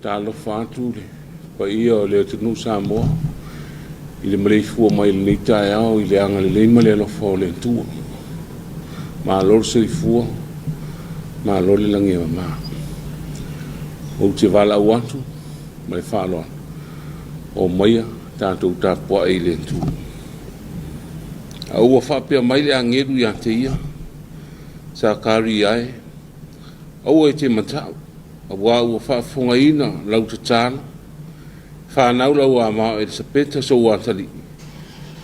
Faatalofa atu le paia o le atunuu Samoa i le maleifua mai i lenei taeao i le agalelei ma le alofa o le Atua. Malo le soifua, malo le lagi e mama. Ou te valaau atu ma le faaaloalo, omaia tatou tapuai i le Atua. A ua faapea mai le agelu ia te ia, Sakaria e, aua e te matau, auā ua faafofogaina lau tatalo, fanau lau ama o Elisapeta sou atalii,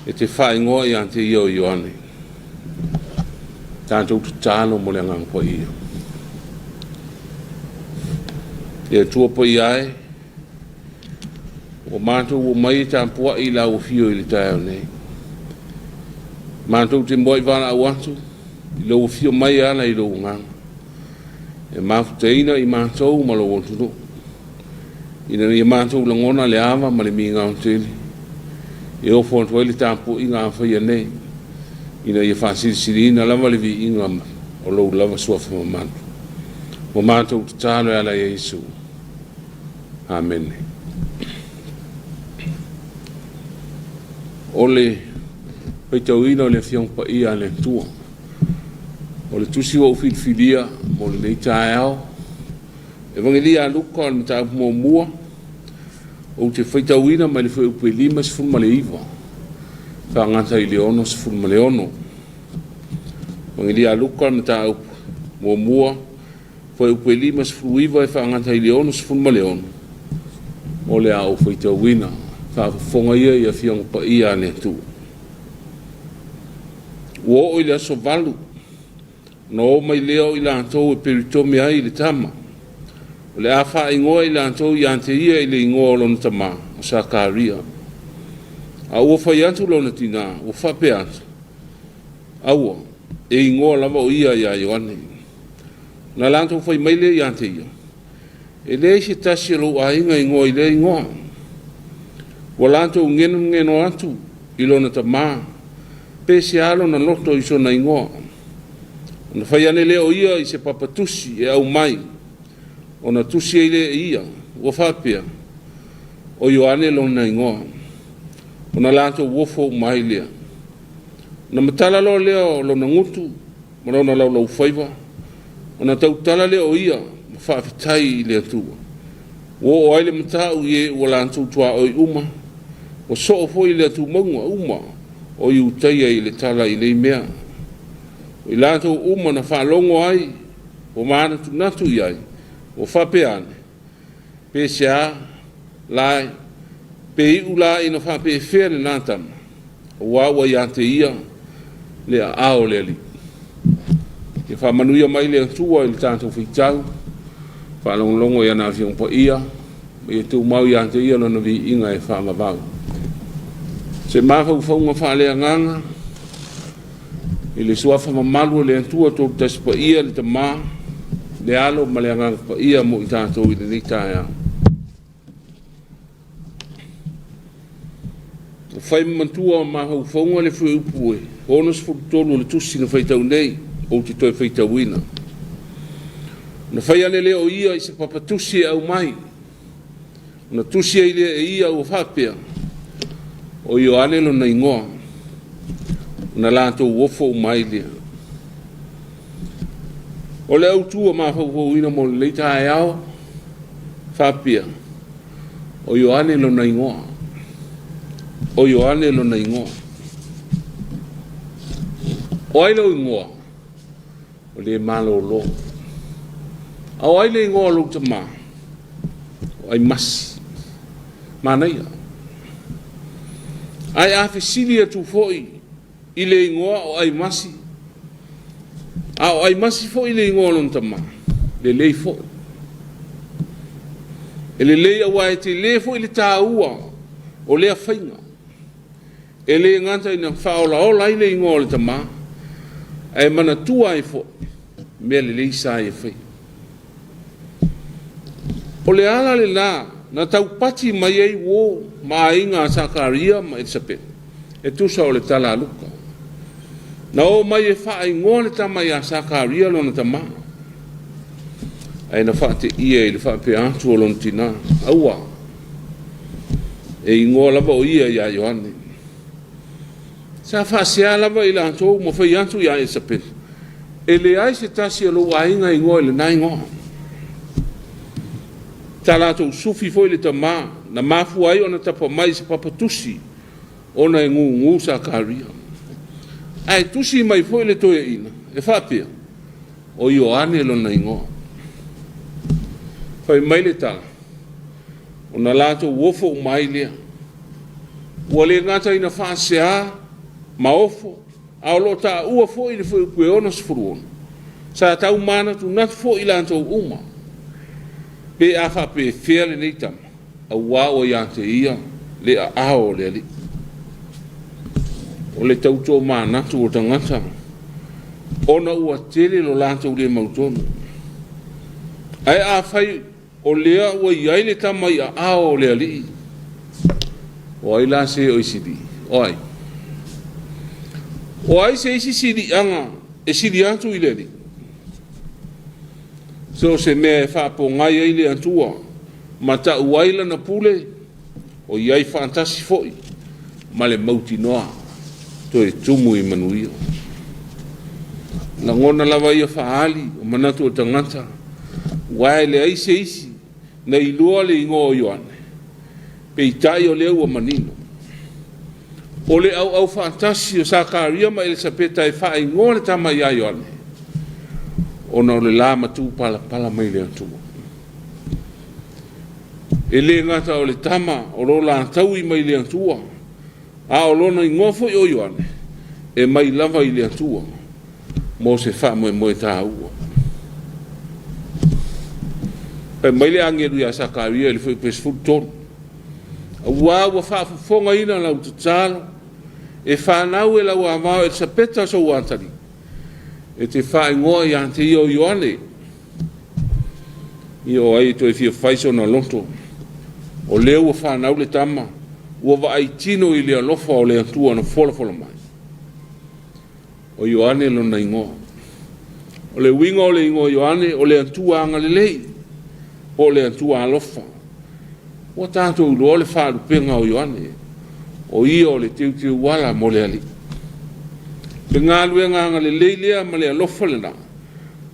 e te faaigoa ia te ia o Ioane. Tatou tatalo mo le Agaga Paia. Le Atua Paia e, ua matou omai e tapuai i lau afio i le taeao nei. Matou te muai valaau atu i lou afio mai e ala i lou Agaga, e mafutaina i matou ma lou atunuu, ina ia matou lagona le ava ma le migao tele e ofo atu ai le tapuaiga a faia nei, ina ia faasilisiliina lava le viiga o lou lava suafa mamalu. Ua matou tatalo e ala ia Iesu. Amene. O le faitauina o le Afioga Paia a le Atua. O le tusi ua ou filifilia mo lenei taeao, Evagelia a Luka o le mataupu muamua, ou te faitauina mai le fuaiupu e 59 faagata i le 66. Evagelia a Luka o le mataupu muamua, fuaiupu e 59 e faagata i le 66, o le a ou faitauina. Faafofoga ia i Afioga Paia a le Atua. Ua oo i le aso 8, ona o mai lea o i latou e peritome ai i le tama. O le a faaigoa i latou ia te ia i le igoa o lona tama, o Sakaria. A ua fai atu lona tinā, ua faapea atu, Aua, e igoa lava o ia ia Ioane. Na latou fai mai lea ia te ia, E leai se tasi o lou aiga e igoa i lea igoa. Ua latou genogeno atu i lona tamā, pe se a lona loto i sona igoa. Ona fai ane lea o ia i se papa tusi e aumai, ona tusi ai lea e ia, ua faapea, O Ioane lona igoa. Ona latou ofo uma ai lea. Ona matala loa lea o lona gutu ma lona laulaufaiva, ona tautala lea o ia ma faafetai i le Atua. Ua oo ai le matau i e ua latou tuaoi uma, ua soo foi le atumauga uma o Iutaia i le tala i nei mea. O i latou uma na faalogo ai, ua manatunatu i ai, ua faapea ane, Pe sea la, pe iu la ina faapefea lena tama, auā ua ia te ia le aao o le Alii. Ia faamanuia mai le Atua i le tatou faitau, faalogologo i ana Afioga Paia, ma ia tumau ia te ia lona viiga e faavavau. Se mafaufauga faaleagaga i le suafa mamalu o le Atua Tolu Tasi Paia, le Tama, le Alo ma le Agaga Paia mo i tatou i lenei taeao. Ua fai ma matua o mafaufauga le fuaiupu e 63 o le tusi na faitau nei, ou te toe faitauina. Na fai ane lea o ia i se papa tusi e aumai, ona tusi ai lea e ia ua faapea, o Ioane lona igoa, ona latou ofo uma ai lea. O le autu ua mafaufauina mo lenei taeao, faapea, O Ioane lona igoa. O Ioane lona igoa. O ai lou igoa? O le malolo. A o ai le igoa o lou tamā? O Aimasi. Manaia. Ae a fesili atu foi i le igoa o Aimasi, a o Aimasi foi le igoa o lona tama, lelei foi. E lelei aua e tele foi le taua o lea faiga. E le gata ina faaolaola ai le igoa o le tama, ae manatua ai foi mea lelei sa ia faia. O le ala lena na taupati mai ai uo ma aiga a Sakaria ma Elisapeta, e tusa o le tala a Luka. Na oo mai e faaigoa le tama ia Sakaria lona tama. Ae na faateia i le faapea atu o lona tinā, Aua, e igoa lava o ia ia Ioane. Sa faasea lava i latou ma fai atu ia Elisapeta, E leai se tasi o lou aiga e igoa i lena igoa. Sa latou sufi foi le tamā, na mafua ai ona tapa mai i se papa tusi, ona e gugu Sakaria. Ae tusi mai foi le toeaina e faapea, O Ioane lona igoa. Fai mai le tala, ona latou ofo uma ai lea. Ua le gata ina faasea ma ofo, a o lo o taua foi le fuaiupu e 66, sa tau manatunatu foi i latou uma, pe a faapefea lenei tama, auā ua ia te ia le aao o le Alii. O le tau tomanatu o tagata, ona ua tele lo latou le mautonu. Ae afai o lea ua i ai le tama i aao o le Alii, o ai la se o i sili? O ai? O ai se isi siliaga e sili atu i le Alii? So o se mea e faapogai ai le Atua ma tau ai lana pule, o i ai faatasi foi ma le mautinoa toe tumu i manuia. Lagona lava ia faaali o manatu o tagata, ua e leai se isi na iloa le igoa o Ioane, peitai o lea ua manino. O le auau faatasi o Sakaria ma Elisapeta e faaigoa le tama ia Ioane, ona o le la matupalapala mai le Atua. E le gata o le tama o lo la taui mai le Atua, a o lona igoa foi o Ioane, e mai lava i le Atua mo se faamoemoe taua. Fai mai le agelu ia Sakaria i le fuaiupu e 13, Auā ua faafofogaina lau tatalo, e fanau e lau ava o Elisapeta sou atalii, e te faaigoa ia te ia o Ioane. Ia o ai e toe fia fai sona loto, o lea ua fanau le tama, ua vaai tino i le alofa o le Atua na folafola mai. O Ioane lona igoa. O le uiga o le igoa Ioane, o le Atua agalelei, po o le Atua alofa. Ua tatou iloa le faalupega o Ioane, o ia o le teuteuala mo le Alii. Le galuega agalelei lea ma le alofa lena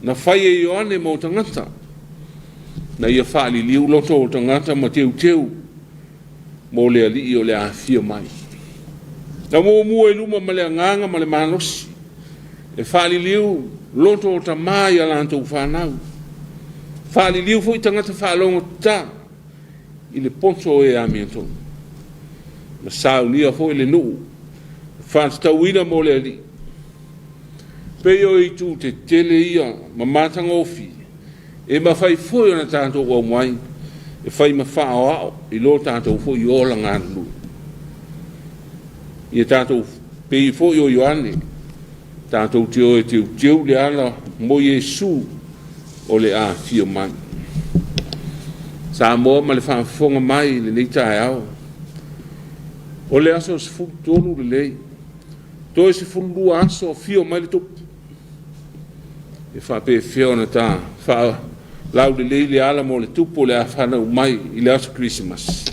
na fai e Ioane mo tagata, na ia faaliliu loto o tagata ma teuteu mo le Alii o le a afio mai. Na muamua i luma ma le agaga ma le malosi e faaliliu loto o tamā i a latou fanau, faaliliu foi tagata faalogotata i le poto o e amiotonu. Na saunia foi le nuu faatatauina mo le Alii. Pei o itu tetele ia ma matagofie e mafai foi ona tatou aumai e fai ma faaoao i lo tatou foi ola galulue. Ia tatou pei foi o Ioane, tatou te o e teuteu le ala mo Iesu o le a afio mai. Samoa ma le faafofoga mai i lenei taeao, o le aso 13 lelei, toe 12 aso afio mai le tupu. E faapefea ona ta faalaulelei le ala mo le tupu o le a fanau mai i le aso Kerisimasi?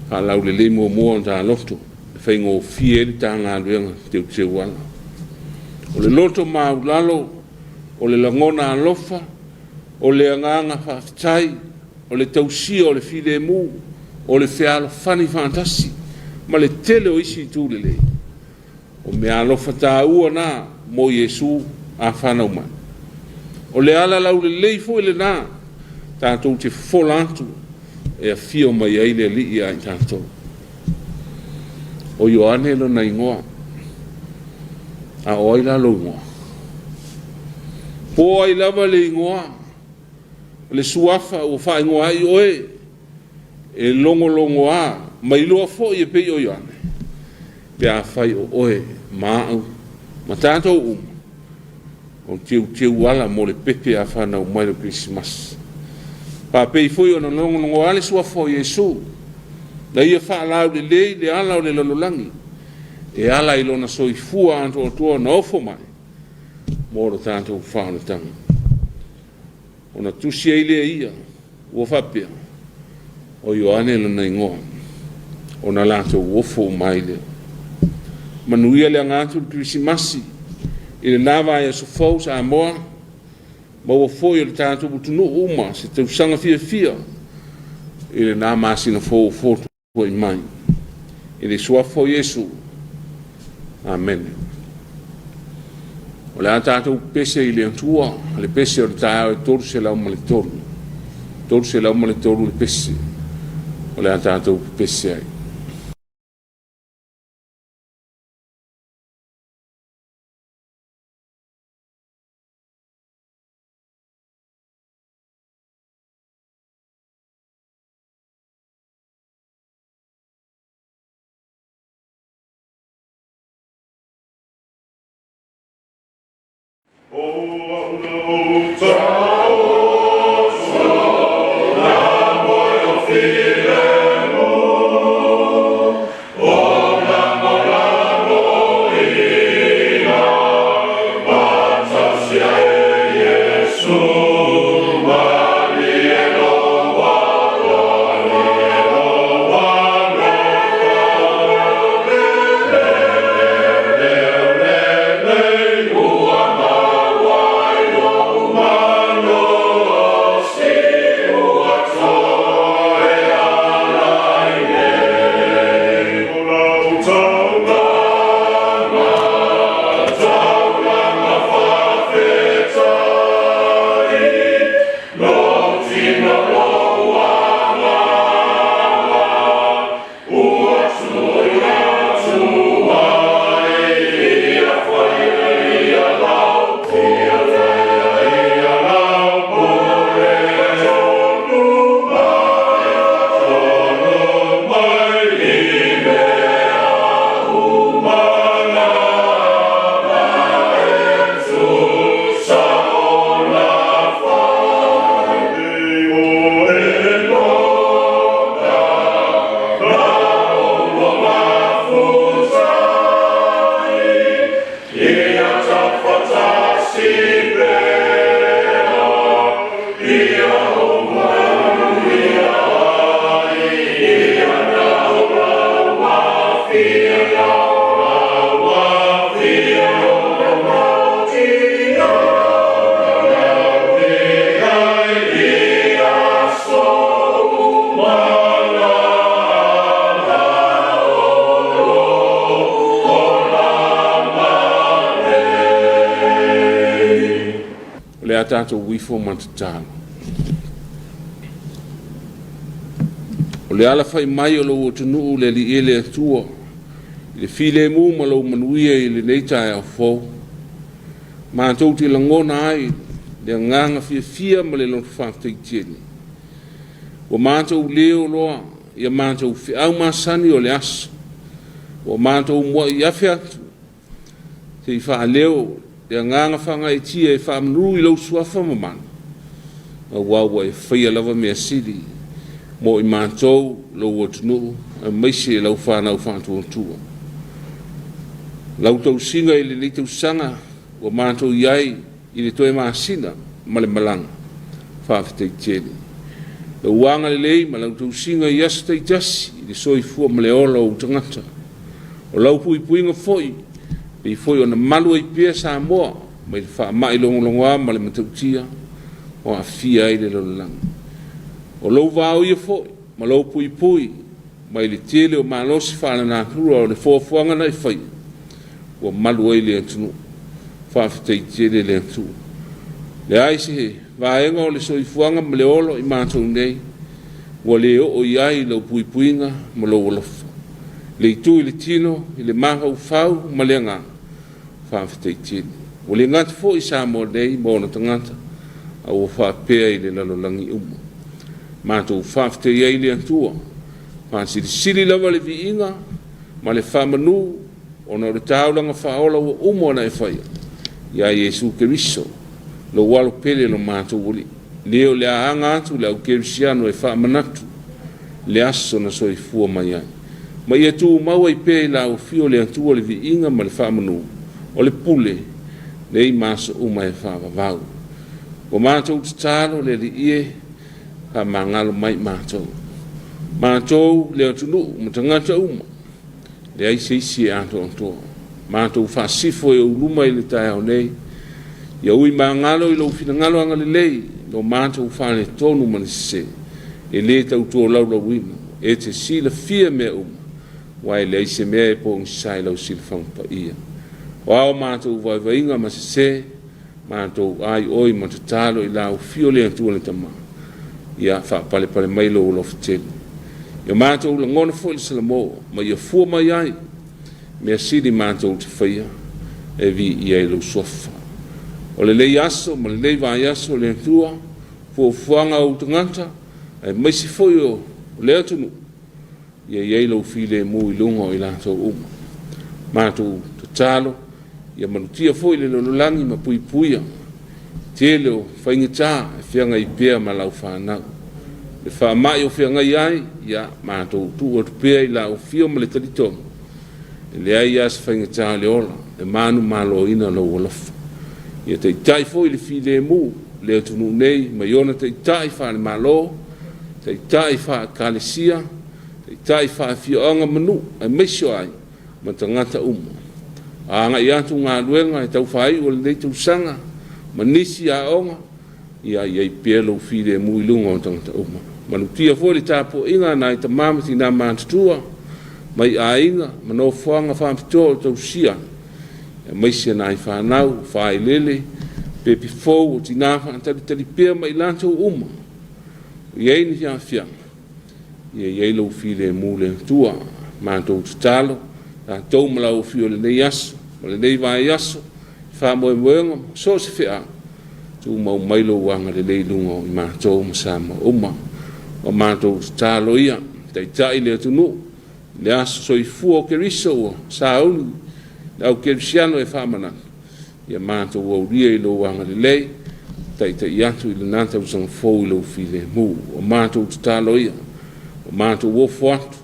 Faalaulelei muamua ona ta loto e faigofie ai le ta galuega teuteu ala. O le loto maulalo, o le lagona alofa, o le agaga faafetai, o le tausia o le filemu, o le fealofani faatasi, ma le tele o isi itu lelei. O meaalofa taua na mo Iesu a fanau mai. O le ala laulelei foi lena tatou te fofola atu e afio mai ai le Alii ia i tatou. O Ioane lona igoa. A o ai la lou igoa? Po o ai lava le igoa, le suafa ua faaigoa ai oe, e logologoa ma iloa foi e pei o Ioane, pe afai o oe ma au ma tatou uma o teuteu ala mo le pepe a fanau mai le Kerisimasi. Faapei foi ona logologoa le suafa o Iesu, na ia faalaulelei le ala o le lalolagi e ala i lona soifua atoatoa na ofo mai mo lo tatou faaolataga. Ona tusi ai lea ia, ua faapea, O Ioane lona igoa. Ona latou ofo uma ai lea. Manuia le aga atu i le Kerisimasi i lena vaiaso fou Samoa, maua foi e le tatou atunuu uma se tausaga fiafia i lena masina fou o fotuai mai. I le Suafa o Iesu. Amene. O le a tatou pese i le Atua, le pese o le taeao e 303. 303 le pese o le a tatou pese ai. O le a tatou ifo ma tatalo. O le alafai mai o lou atunuu le Alii e le Atua i le filemu ma lou manuia i lenei taeao fou. Matou te lagona ai le agaga fiafia ma le loto faafetai tele. Ua matou leo loa ia matou feau masani o le aso. Ua matou muai afe atu se i faaleo le agaga faagaeetia e faamanu i lou suafa mamalu, aua ua e faia lava mea sili mo i matou, lou atunuu, aemaise lau fanau faatuatua. Lau tausiga i lenei tausaga ua matou i ai i le toe masina ma le malaga, faafetai tele. Lou agalelei ma lau tausiga i aso taitasi i le soifua ma le ola o ou tagata. O lau puipuiga foi, pei foi ona malu ai pea Samoa mai le faamai logologoa ma le matautia o aafia ai le lalolagi. O lou vaoia foi ma lou puipui mai le tele o malosi faalenatura o le foafoaga na e faia, ua malu ai le atunuu. Faafetai tele le Atua. Leai se vaega o le soifuaga ma le ola o i matou nei ua le oo i ai lau puipuiga ma lou alofa. Le itu i le tino, i le mafaufau ma le agaga, faafetai tele. Ua le gata foi i Samoa nei ma ona tagata, a ua faapea i le lalolagi uma. Matou faafetai ai le Atua, faasilisili lava le viiga ma le faamanu ona o le taulaga faaola ua uma ona e faia ia Iesu Keriso, lou Alo pele lo matou Alii. Le o le a aga atu le au kerisiano e faamanatu le aso na soifua mai ai. Ma ia tumau ai pea i lau afio le Atua le viiga ma le faamanu o le pule nei ma aso uma e faavavau. Ua matou tatalo le Alii e, faamagalo mai matou. Matou le atunuu ma tagata uma, leai se isi e atoatoa. Matou faasifo i ou luma i le taeao nei, ia ui magalo i lou finagalo agalelei, lo matou faaletonu ma le sese, e le tau tolaulauina, e te silafia mea uma, aua e leai se mea e pogisa i lau silafaga paia. O a o matou vaivaiga ma sese, matou aioi ma tatalo i la Afio le Atua le Tama, ia faapalepale mai lou alofa tele. Ia matou lagona foi le salamo, ma ia fua mai ai, mea sili matou te faia, e viia ai lou suafa. O lenei aso ma lenei vaiaso le Atua, fuafuaga o ou tagata, aemaise foi o le atunuu, ia i ai lou filemu i luga o i latou uma. Matou tatalo, ia malutia foi le lalolagi ma puipuia tele o faigata e feagai pea ma lau fanau. Le faamai o feagai ai, ia matou tuu atu pea i lau afio ma le talitonu, e leai lava se faigata o le ola, e manumaloina lou alofa. Ia taitai foi le filemu le atunuu nei mai ona taitai faale-Malo, taitai faale-Ekalesia, taitai faafioaga ma nuu, aemaise o aiga ma tagata uma. A agai atu galuega e tau faaiu o lenei tausaga ma nisi aoga, ia i ai pea lou filemu i luga o tagata uma. Malutia foi le tapuaiga a nai tama ma tina matutua mai aiga ma nofoaga faapitoa o tausia, aemaise nai fanau, failele, pepi fou o tina faatalitali pea ma i latou uma. O i ai ni aafiaga, ia i ai lou filemu le Atua. Matou tatalo, tatou ma lau afio i lenei aso ma lenei vaiaso, faamoemoega ma so o se feau, tumau mai lou agalelei i luga o i matou ma Samoa uma. O matou tatalo ia, taitai le atunuu, le aso soifua o Keriso ua sauni le au kerisiano e faamanatu, ia matou aulia i lou agalelei, taitai atu i lena tausaga fou i lou filemu. O matou tatalo ia, o matou ofo atu,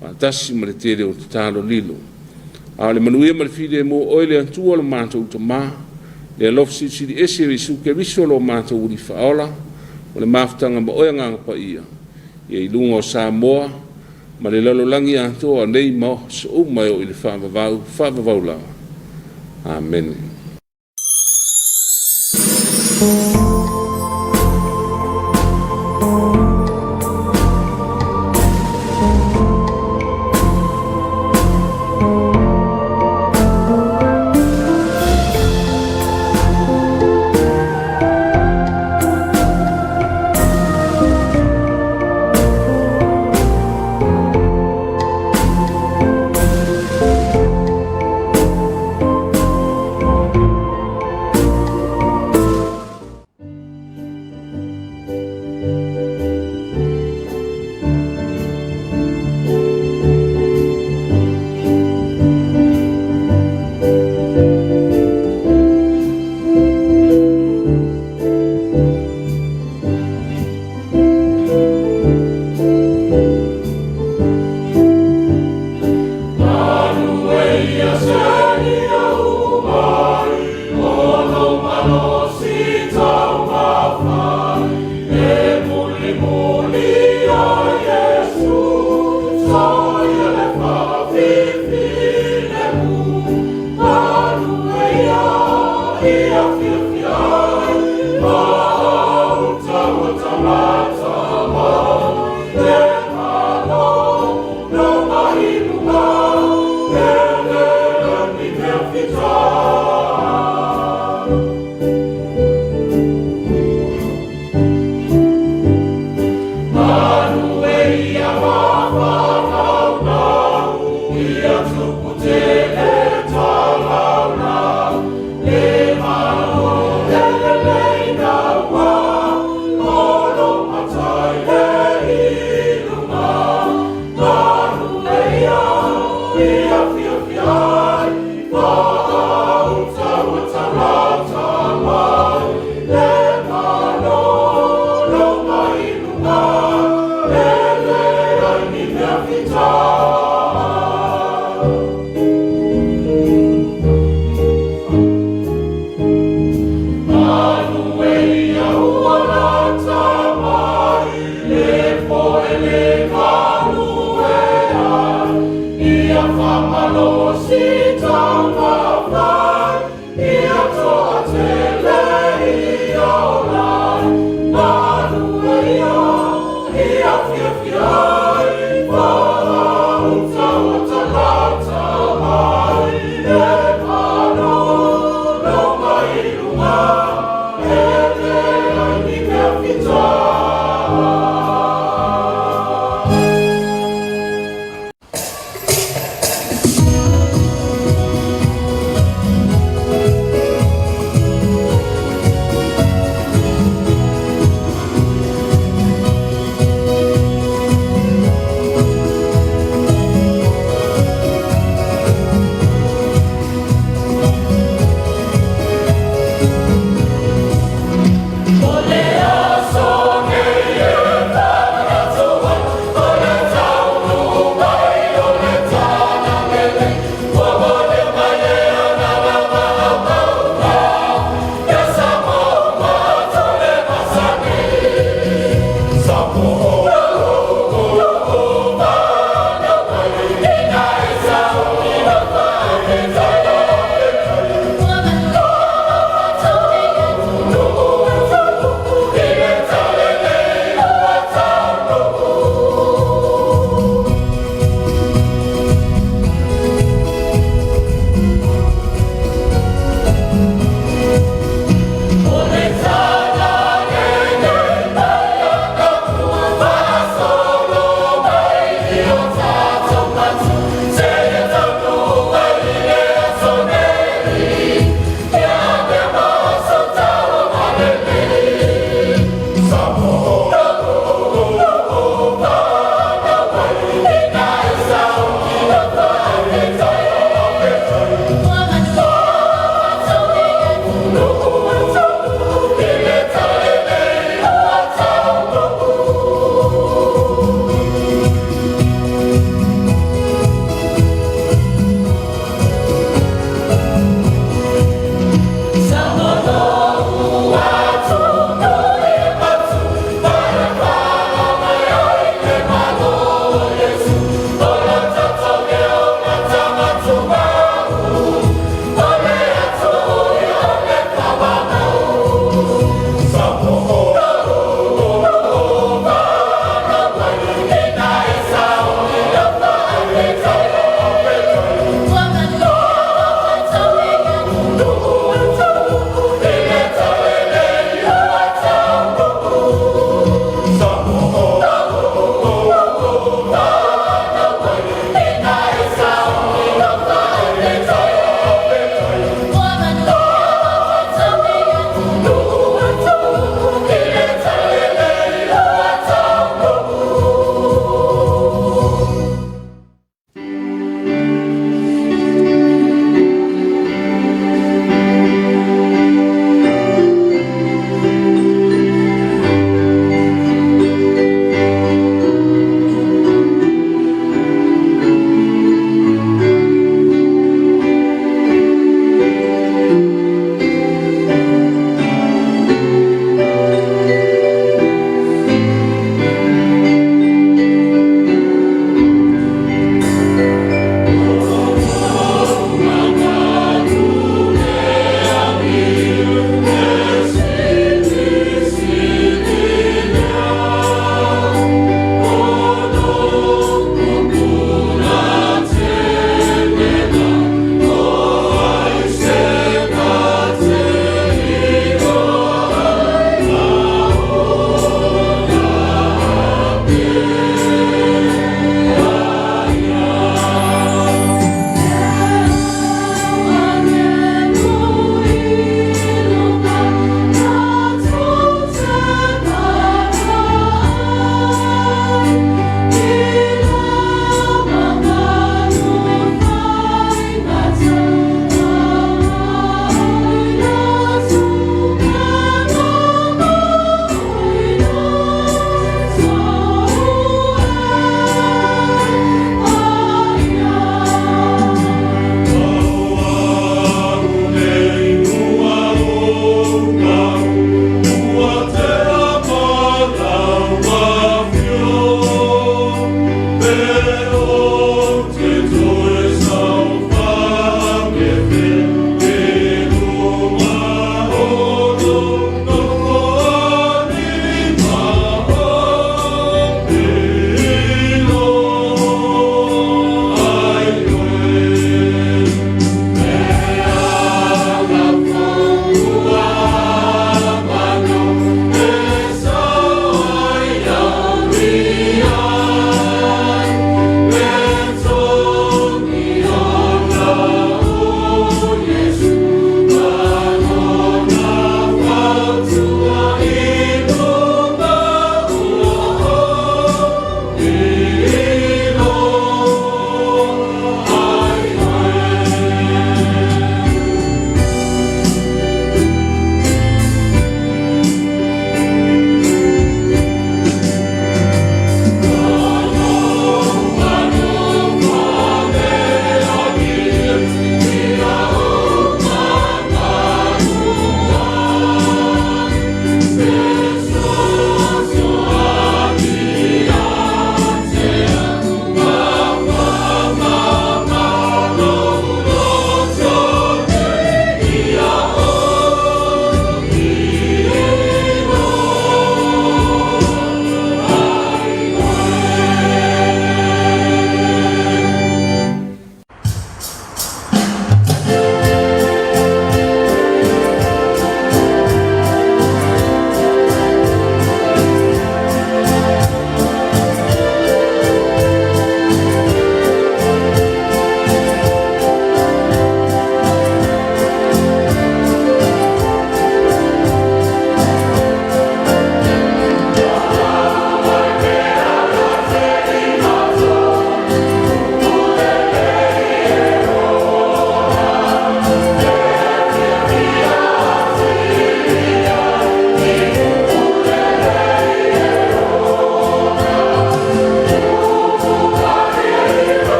faatasi ma le tele o tatalo lilo. A o le manuia ma le filemu o oe le Atua lo matou Tama, le alofa silisili ese o Iesu Keriso lo matou Alii Faaola, ma le mafutaga ma oe Agaga Paia, ia i luga o Samoa ma le lalolagi atoa nei ma aso uma e oo i le faavavau, faavavau lava. Amene.